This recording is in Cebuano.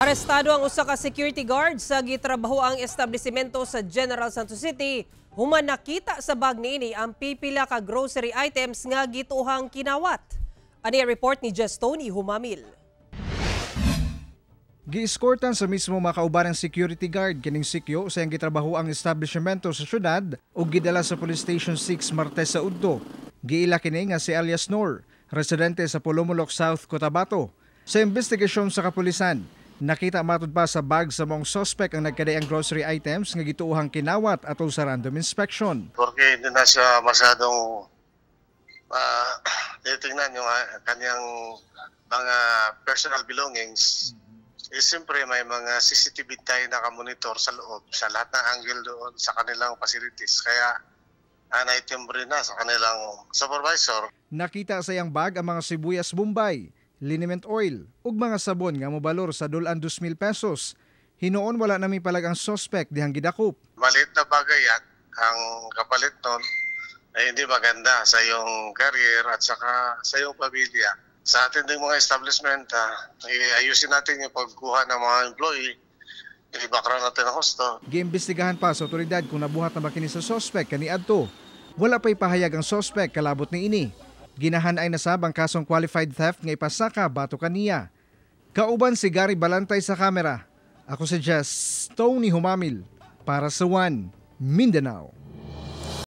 Arestado ang usa ka security guard sa gitrabahoang establishmento sa General Santos City human nakita sa bag niini ang pipila ka grocery items nga gituohang kinawat. Ani ang report ni Jess Tony Humamil. Giiskortan sa mismo makauban ng security guard kining sikyo sa iyang gitrabahoang establishmento sa syudad ug gidala sa Police Station 6 Martes sa udto. Giila kini nga si alias Nor, residente sa Polomolok South, Cotabato. Sa investigasyon sa kapulisan, nakita matud pa sa bag sa maong suspect ang nagkadaiyang grocery items nga gituohang kinawat atol sa random inspection. Porque hindi na siya masyadong titingnan yung kanyang mga personal belongings. Eh, siyempre may mga CCTV tayo nakamonitor sa loob, sa lahat ng angle doon sa kanilang facilities. Kaya naitimbre na sa kanilang supervisor. Nakita sa iyang bag ang mga sibuyas Bombay, liniment oil ug mga sabon nga mobalor sa dul-an 2,000 pesos. Hinuon wala na mipalag ang suspect dihang gidakop. Maliit na bagay yan. Ang kapalit nun ay hindi maganda sa iyong career at saka sa iyong pamilya. Sa atin ding mga establishment, ayusin natin yung pagkuha ng mga employee. I-background natin ang husto. Giimbestigahan pa sa otoridad kung nabuhat na ba kini sa suspect kaniadto. Wala pa'y pahayag ang suspect kalabot ni ini. Ginahan-ay na sab ang kasong qualified theft nga ipasaka batok kaniya. Kauban si Gary Balantay sa kamera. Ako si Jess Tony Humamil para sa One Mindanao.